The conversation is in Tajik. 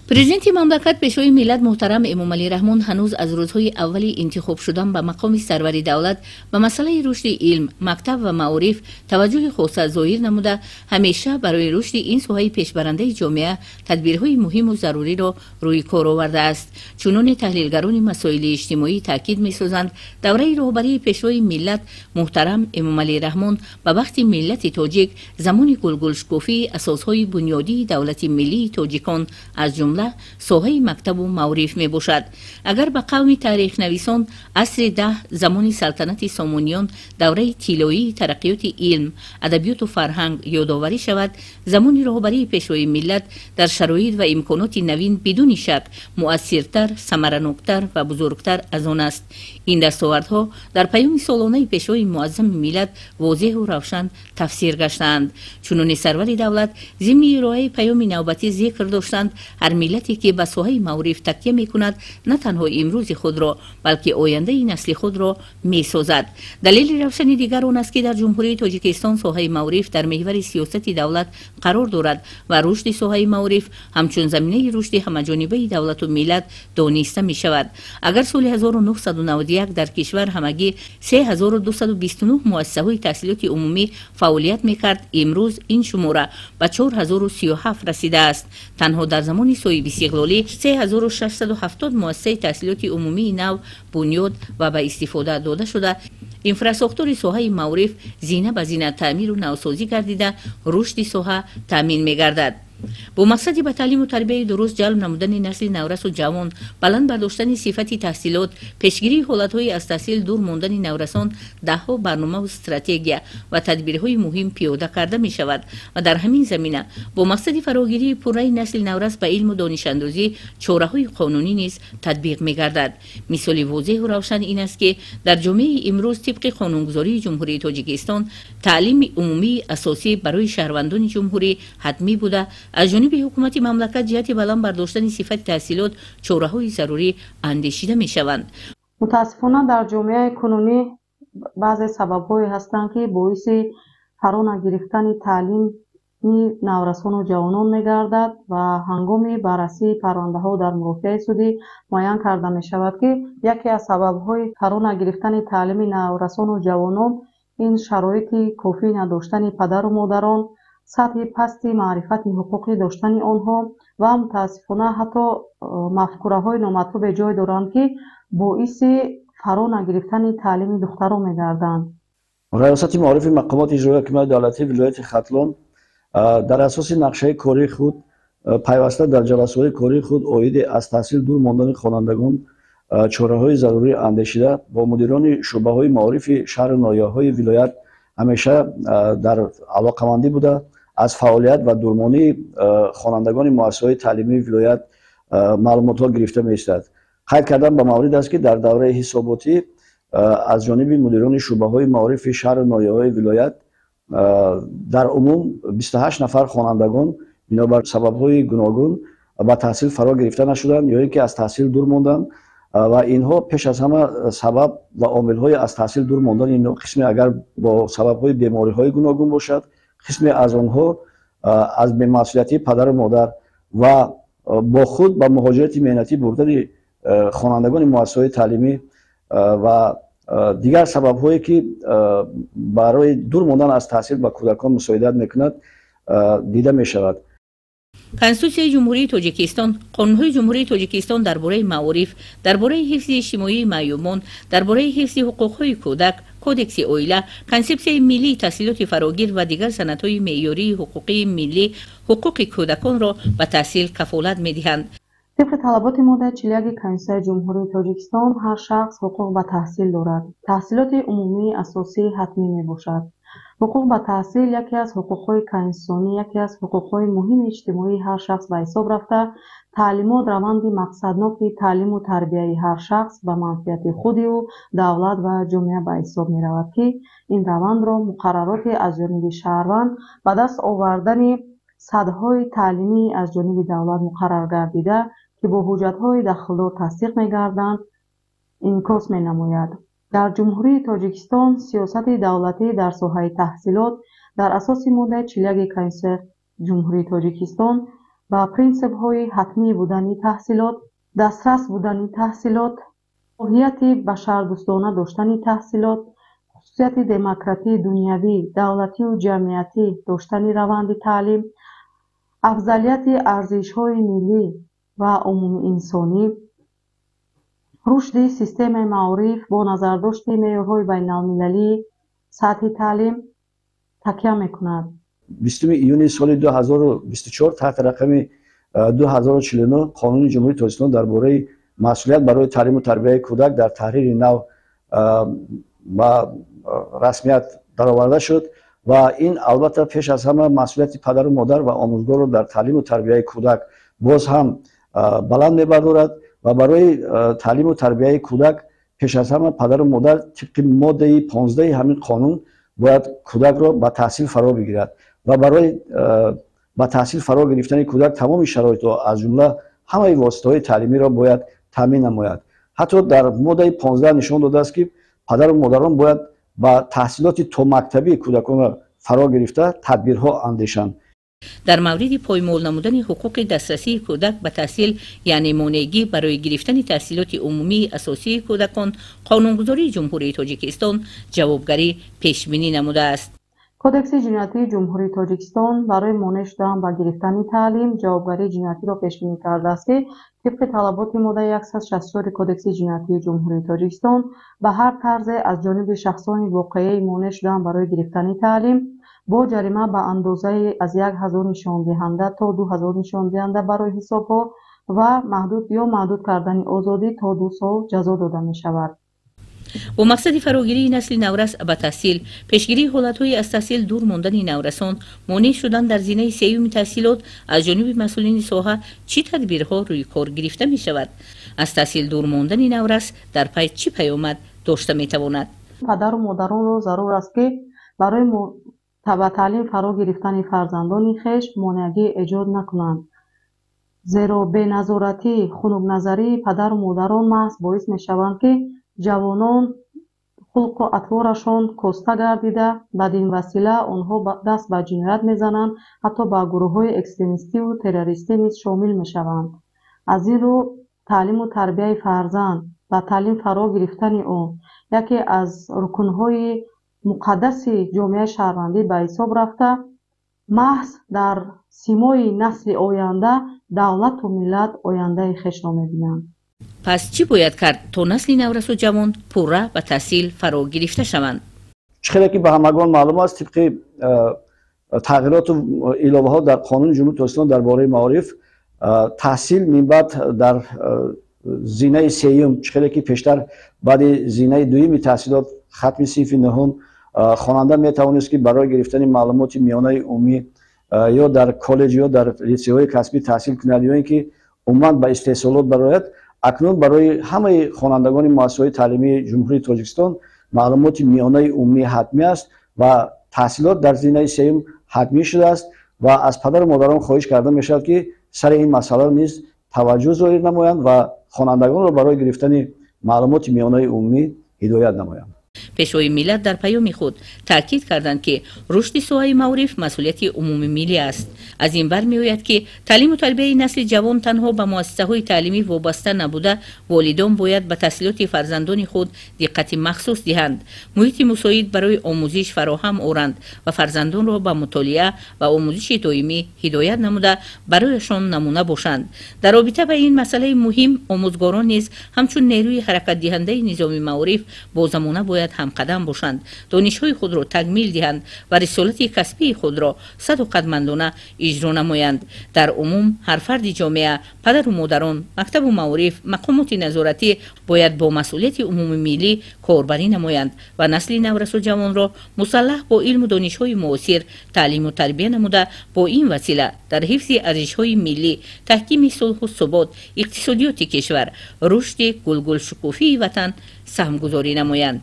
Президенти мамлакат, Пешвои миллат муҳтарам Эмомалӣ Раҳмон ҳанӯз аз рӯзҳои аввали интихоб шудан ба мақоми сарвари давлат ба масъалаи рушди илм, мактаб ва маориф таваҷҷӯҳи хоса зоҳир намуда, ҳамеша барои рушди ин соҳаи пешбарандаи ҷомеа тадбирҳои муҳиму заруриро рӯи кор овардааст. Чуноне таҳлилгарони масоили иҷтимоӣ таъкид месозанд, давраи роҳбарии Пешвои миллат муҳтарам Эмомалӣ Раҳмон ба бахти миллати тоҷик замони гулгулшукуфии асосҳои бунёдии давлати миллии тоҷикон, аз ҷумла соҳаи мактабу маориф мебошад. Агар ба қавми таърихнависон асри 10, замони салтанати Сомониён, давраи тиллоии тараққиёти илм, адабиёту фарҳанг ёдоварӣ шавад, замони роҳбарии Пешвои миллат дар шароит ва имконоти навин бидуни шак муассиртар, самараноктар ва бузургтар аз он аст. Ин дастовардҳо дар паёми солонаи Пешвои муаззами миллат возеҳу равшан тафсир гаштаанд. Чуноне сарвари давлат зимни ироаи паёми навбатӣ зикр доштанд, ҳар миллате ки ба соҳаи маориф такя мекунад, на танҳо имрӯзи худро, балки ояндаи насли худро месозад. Далели равшани дигар он аст, ки дар Ҷумҳурии Тоҷикистон соҳаи маориф дар меҳвари сиёсати давлат қарор дорад ва рушди соҳаи маориф ҳамчун заминаи рушди ҳамаҷонибаи давлату миллат дониста мешавад. Агар соли 1991 дар кишвар ҳамагӣ 3229 муассисаҳои таҳсилоти умумӣ фаъолият мекард, имрӯз ин шумора ба 4037 расидааст. Танҳо дар замони соҳибистиқлолӣ 3670 муассисаи таҳсилоти умумии нав бунёд ва ба истифода дода шуда, инфрасохтори соҳаи маориф зина ба зина таъмиру навсозӣ гардида, рушди соҳа таъмин мегардад. Бо мақсади ба таълиму тарбияи дуруст ҷалб намудани насли наврасу ҷавон, баланд бардоштани сифати таҳсилот, пешгирии ҳолатҳои аз таҳсил дур мондани наврасон даҳҳо барномаву стратегия ва тадбирҳои муҳим пиёда карда мешавад ва дар ҳамин замина бо мақсади фарогирии пурраи насли наврас ба илму донишандозӣ чораҳои қонунӣ низ татбиқ мегардад. Мисоли возеҳу равшан ин аст, ки дар ҷомеаи имрӯз тибқи қонунгузории Ҷумҳурии Тоҷикистон таълими умумии асосӣ барои шаҳрвандони ҷумҳурӣ ҳатмӣ буда, аз ҷониби ҳукумати мамлакат ҷиҳати баланд бардоштани сифати таҳсилот чораҳои зарурӣ андешида мешаванд. Мутаассифона, дар ҷомеаи кунунӣ баъзе сабабҳое ҳастанд, ки боиси фаро нагирифтани таълими наврасону ҷавонон мегардад ва ҳангоми баррасии парвандаҳо дар мурофиаи судӣ муайян карда мешавад, ки яке аз сабабҳои фаро нагирифтани таълими наврасону ҷавонон ин шароити кофӣ надоштани падару модарон, сатҳи пасти маърифати ҳуқуқӣ доштани онҳо ва мутаассифона ҳатто мафкураҳои номатлубе ҷой доранд, ки боиси фаро нагирифтани таълими духтарон мегарданд. Раёсати маорифи мақомоти иҷроии ҳокимияти давлатии вилояти Хатлон дар асоси нақшаи кории худ пайваста дар ҷаласаҳои кории худ оиди аз таҳсил дур мондани хонандагон чораҳои зарурӣ андешида, бо мудирони шӯъбаҳои маорифи шаҳру ноҳияҳои вилоят ҳамеша дар алоқамандӣ буда, аз фаъолият ва дурмонии хонандагони муассисаҳои таълимии вилоят маълумотҳо гирифта меистад. Қайд кардан ба маврид аст, ки дар давраи ҳисоботӣ аз ҷониби мудирони шӯъбаҳои маорифи шаҳру ноҳияҳои вилоят дар умум 28 нафар хонандагон бинобар сабабҳои гуногун ба таҳсил фаро гирифта нашуданд ё ин ки аз таҳсил дур монданд ва инҳо пеш аз ҳама сабаб ва омилҳои аз таҳсил дур мондани инҳо қисме агар бо сабабҳои бемориҳои гуногун бошад, қисме аз онҳо аз бемасъулиятии падару модар ва бо худ ба муҳоҷирати меҳнатӣ бурдани хонандагони муассисаҳои таълимӣ ва дигар сабабҳое, ки барои дур мондан аз таҳсил ба кӯдакон мусоидат мекунад, дида мешавад. Конститутсияи Ҷумҳурии Тоҷикистон, қонунҳои Ҷумҳурии Тоҷикистон дар бораи маориф, дар бораи ҳифзи иҷтимоии маъюбон, дар бораи ҳифзи ҳуқуқҳои кӯдак, Кодекси оила, Консепсияи миллии таҳсилоти фарогир ва дигар санадҳои меъёрии ҳуқуқии миллӣ ҳуқуқи кӯдаконро ба таҳсил кафолат медиҳанд. Тибқи талаботи моддаи 41-и Конститутсияи Ҷумҳурии Тоҷикистон, ҳар шахс ҳуқуқ ба таҳсил дорад. Таҳсилоти умумии асосӣ ҳатмӣ мебошад. Ҳуқуқ ба таҳсил яке аз ҳуқуқҳои конститутсионӣ, яке аз ҳуқуқҳои муҳими иҷтимоии ҳар шахс ба ҳисоб рафта, таълимот раванди мақсадноки таълиму тарбияи ҳар шахс ба манфиати худи ӯ, давлат ва ҷомеа ба ҳисоб меравад, ки ин равандро муқаррароти аз ҷониби шаҳрванд ба даст овардани сатҳҳои таълимӣ аз ҷониби давлат муқаррар гардида, ки бо ҳуҷҷатҳои дахлдор тасдиқ мегарданд, инъикос менамояд. Дар Ҷумҳурии Тоҷикистон сиёсати давлатӣ дар соҳаи таҳсилот дар асоси моддаи 41-и Конститутсияи Ҷумҳурии Тоҷикистон Ба принсипҳои ҳатмӣ будани таҳсилот, дастрас будани таҳсилот, моҳияти башардӯстона доштани таҳсилот, хусусияти демократии дунявӣ, давлатию ҷамъиятӣ доштани раванди таълим, афзалияти арзишҳои миллӣ ва умумиинсонӣ, рушди системаи маориф бо назардошти меъёрҳои байналмилалии сатҳи таълим такя мекунад. 20 июни соли 2024 таҳти рақами 2049 Қонуни Ҷумҳурии Тоҷикистон дар бораи масъулият барои таълиму тарбияи кӯдак дар таҳрири нав ба расмият дароварда шуд ва ин албатта пеш аз ҳама масъулияти падару модар ва омӯзгорро дар таълиму тарбияи кӯдак боз ҳам баланд мебардорад ва барои таълиму тарбияи кӯдак пеш аз ҳама падару модар тибқи моддаи 15 ҳамин қонун бояд кӯдакро ба таҳсил фаро бигирад ва барои ба таҳсил фаро гирифтани кӯдак тамоми шароитҳо, аз ҷумла ҳамаи воситаҳои таълимиро бояд таъмин намояд. Ҳатто дар моддаи 15 нишон додааст, ки падару модарон бояд ба таҳсилоти томактабии кӯдаконро фаро гирифта тадбирҳо андешанд. Дар мавриди поймол намудани ҳуқуқи дастрасии кӯдак ба таҳсил, яъне монеагӣ барои гирифтани таҳсилоти умумии асосии кӯдакон, қонунгузории Ҷумҳурии Тоҷикистон ҷавобгарӣ пешбинӣ намудааст. Кодекси ҷиноятии Ҷумҳурии Тоҷикистон барои монеъ шудан ба гирифтани таълим ҷавобгарии ҷиноятиро пешбинӣ кардааст, ки тибқи талаботи моддаи 164 Кодекси ҷиноятии Ҷумҳурии Тоҷикистон ба ҳар тарзе аз ҷониби шахсони воқеӣ монеъ шудан барои гирифтани таълим бо ҷарима ба андозаи аз 1000 нишондиҳанда то 2000 нишондиҳанда барои ҳисобҳо ва маҳдуд ё маҳдуд кардани озодӣ то 2 сол ҷазо дода мешавад. Бо мақсади фарогирии насли наврас ба таҳсил, пешгирии ҳолатҳои аз таҳсил дур мондани наврасон, монеъ шудан дар зинаи сеюми таҳсилот аз ҷониби масъулини соҳа чӣ тадбирҳо рӯи кор гирифта мешавад? Аз таҳсил дур мондани наврас дар пай чӣ паёмад дошта метавонад? Падару модаронро зарур аст, ки барои ба таълим фаро гирифтани фарзандони хеш монеагӣ эҷод накунанд, зеро беназоратӣ, хунукназарии падару модарон маҳз боис мешаванд, ки ҷавонон хулқу атворашон коста гардида, бадин васила онҳо даст ба ҷиноят мезананд, ҳатто ба гурӯҳҳои экстремистиву террористӣ низ шомил мешаванд. Аз ин рӯ таълиму тарбияи фарзанд, ба таълим фаро гирифтани ӯ яке аз рукнҳои муқаддаси ҷомеаи шаҳрвандӣ ба ҳисоб рафта, маҳз дар симои насли оянда давлату миллат ояндаи хешро мебинанд. Пас чӣ бояд кард, то насли наврасу ҷавон пурра ба таҳсил фаро гирифта шаванд? Чӣ хеле ки ба ҳамагон маълум аст, тибқи тағйироту иловаҳо дар Қонуни Ҷумҳурии Тоҷикистон дар бораи маориф, таҳсил минбаъд дар зинаи сеюм, чӣ хеле ки пештар баъди зинаи дуюми таҳсилот, хатми синфи нӯҳум, хонанда метавонист, ки барои гирифтани маълумоти миёнаи умумӣ ё дар коллеҷ ё дар литсейҳои касбӣ таҳсил кунад, ё ин ки умуман ба истеҳсолот барояд. Акнун барои ҳамаи хонандагони муассисаҳои таълимии Ҷумҳурии Тоҷикистон маълумоти миёнаи умумӣ ҳатмӣ аст ва таҳсилот дар зинаи сеюм ҳатмӣ шудааст ва аз падару модарон хоҳиш карда мешавад, ки сари ин масъала низ таваҷҷӯҳ зоҳир намоянд ва хонандагонро барои гирифтани маълумоти миёнаи умумӣ ҳидоят намоянд. Пешвои миллат дар паёми худ таъкид карданд, ки рушди соҳаи маориф масъулияти умумимиллӣ аст. Аз ин бармеояд, ки таълиму тарбияи насли ҷавон танҳо ба муассисаҳои таълимӣ вобаста набуда, волидон бояд ба таҳсилоти фарзандони худ диққати махсус диҳанд, муҳити мусоид барои омӯзиш фароҳам оранд ва фарзандонро ба мутолиа ва омӯзиши доимӣ ҳидоят намуда барояшон намуна бошанд. Дар робита ба ин масъалаи муҳим омӯзгорон низ ҳамчун нерӯи ҳаракатдиҳандаи низоми маориф бо замона бояд ҳамқадам бошанд, донишҳои худро такмил диҳанд ва рисолати касбии худро садоқатмандона иҷро намоянд. Дар умум ҳар фарди ҷомеа, падару модарон, мактабу маориф, мақомоти назоратӣ бояд бо масъулияти умумимиллӣ корбарӣ намоянд ва насли наврасу ҷавонро мусаллаҳ бо илму донишҳои муосир таълиму тарбия намуда, бо ин васила дар ҳифзи арзишҳои миллӣ, таҳкими сулҳу субот, иқтисодиёти кишвар, рушди гулгулшукуфии ватан саҳмгузорӣ намоянд.